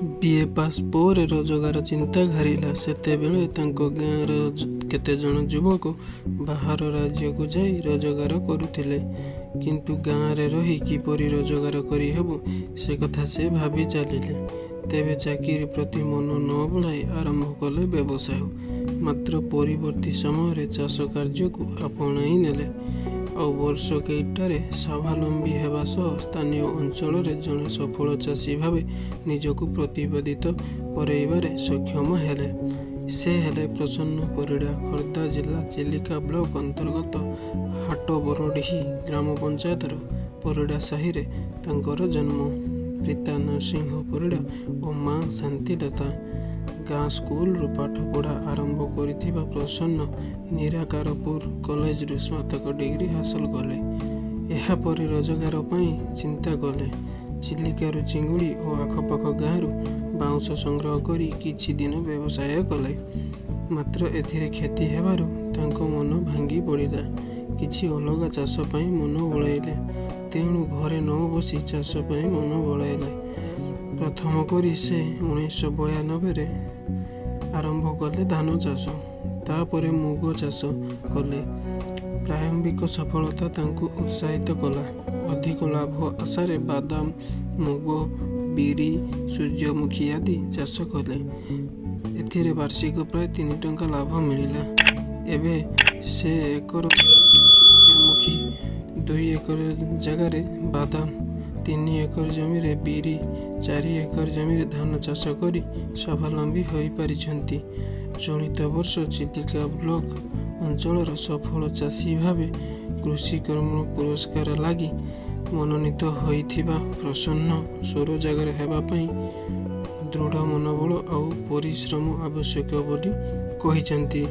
ବି. ଏ. Pass ପରେ ରୋଜଗାର ଚିନ୍ତା ଘାରିଲା। ସେତେବେଳେ ତାଙ୍କ ଗାଁର କେତେଜଣ ଯୁବକ ବାହାର ରାଜ୍ୟକୁ ଯାଇ ରୋଜଗାର କରୁଥିଲେ। କିନ୍ତୁ ଗାଁରେ ରହି କିପରି ରୋଜଗାର କରିହେବ, ସେକଥା ସେ ଭାବି ଚାଲିଲେ। ତେବେ ଚାକିରି ପ୍ରତି ମନ ନ ବଳାଇ ଆରମ୍ଭ କଲେ ବ୍ୟବସାୟ। ମାତ୍ର ପରବର୍ତ୍ତୀ ସମୟରେ ଚାଷ କାର୍ଯ୍ୟକୁ ଆପଣାଇ ନେଲେ। ଆଉ ବର୍ଷ କେଇଟାରେ ସ୍ୱାବଲମ୍ବୀ ହେବା ସହ ସ୍ଥାନୀୟ ଅଞ୍ଚଳରେ ଜଣେ ସଫଳ ଚାଷୀ ଭାବେ ନିଜକୁ ପ୍ରତିପାଦିତ କରାଇବାରେ ସକ୍ଷମ ହେଲେ। ସେ ହେଲେ ପ୍ରସନ୍ନ ପରିଡ଼ା। ଖୋର୍ଦ୍ଧା ଜିଲ୍ଲା ଚିଲିକା ବ୍ଲକ ଅନ୍ତର୍ଗତ ହାଟବରଡିହି ଗ୍ରାମପଞ୍ଚାୟତର ପରିଡ଼ା ସାହିରେ ତାଙ୍କର ଜନ୍ମ। ପିତା ନରସିଂହ ପରିଡ଼ା ଓ ମା ଶାନ୍ତିଲତା। ଗାଁ ସ୍କୁଲରୁ ପାଠପଢ଼ା ଆରମ୍ଭ କରିଥିବା ପ୍ରସନ୍ନ ନିରାକାରପୁର କଲେଜରୁ ସ୍ନାତକ ଡିଗ୍ରୀ ହାସଲ କଲେ। ଏହାପରେ ରୋଜଗାର ପାଇଁ ଚିନ୍ତା କଲେ। ଚିଲିକାରୁ ଚିଙ୍ଗୁଡ଼ି ଓ ଆଖପାଖ ଗାଁରୁ ବାଉଁଶ ସଂଗ୍ରହ କରି କିଛି ଦିନ ବ୍ୟବସାୟ କଲେ। ମାତ୍ର ଏଥିରେ କ୍ଷତି ହେବାରୁ ତାଙ୍କ ମନ ଭାଙ୍ଗି ପଡ଼ିଲା। କିଛି ଅଲଗା ଚାଷ ପାଇଁ ମନ ବଳାଇଲେ। ତେଣୁ ଘରେ ନ ବସି ଚାଷ ପାଇଁ ମନ ବଳାଇଲେ। ପ୍ରଥମ କରି ସେ 1992ରେ ଆରମ୍ଭ କଲେ ଧାନ ଚାଷ। ତା'ପରେ ମୁଗ ଚାଷ କଲେ। ପ୍ରାରମ୍ଭିକ ସଫଳତା ତାଙ୍କୁ ଉତ୍ସାହିତ କଲା। ଅଧିକ ଲାଭ ଆଶାରେ ବାଦାମ, ମୁଗ, ବିରି, ସୂର୍ଯ୍ୟମୁଖୀ ଆଦି ଚାଷ କଲେ। ଏଥିରେ ବାର୍ଷିକ ପ୍ରାୟ 3 ଟଙ୍କା ଲାଭ ମିଳିଲା। ଏବେ ସେ ଏକର ଜମିରେ ସୂର୍ଯ୍ୟମୁଖୀ, 2 ଏକର ଜାଗାରେ ବାଦାମ, 3 ଏକର ଜମିରେ ବିରି, 4 ଏକର ଜମିରେ ଧାନ ଚାଷ କରି ସ୍ୱାବଲମ୍ବୀ ହୋଇପାରିଛନ୍ତି। ଚଳିତ ବର୍ଷ ଚିଲିକା ବ୍ଲକ ଅଞ୍ଚଳର ସଫଳ ଚାଷୀ ଭାବେ କୃଷିକର୍ମଣ ପୁରସ୍କାର ଲାଗି ମନୋନୀତ ହୋଇଥିବା ପ୍ରସନ୍ନ ସ୍ୱରୋଜଗାର ହେବା ପାଇଁ ଦୃଢ଼ ମନୋବଳ ଆଉ ପରିଶ୍ରମ ଆବଶ୍ୟକ ବୋଲି କହିଛନ୍ତି।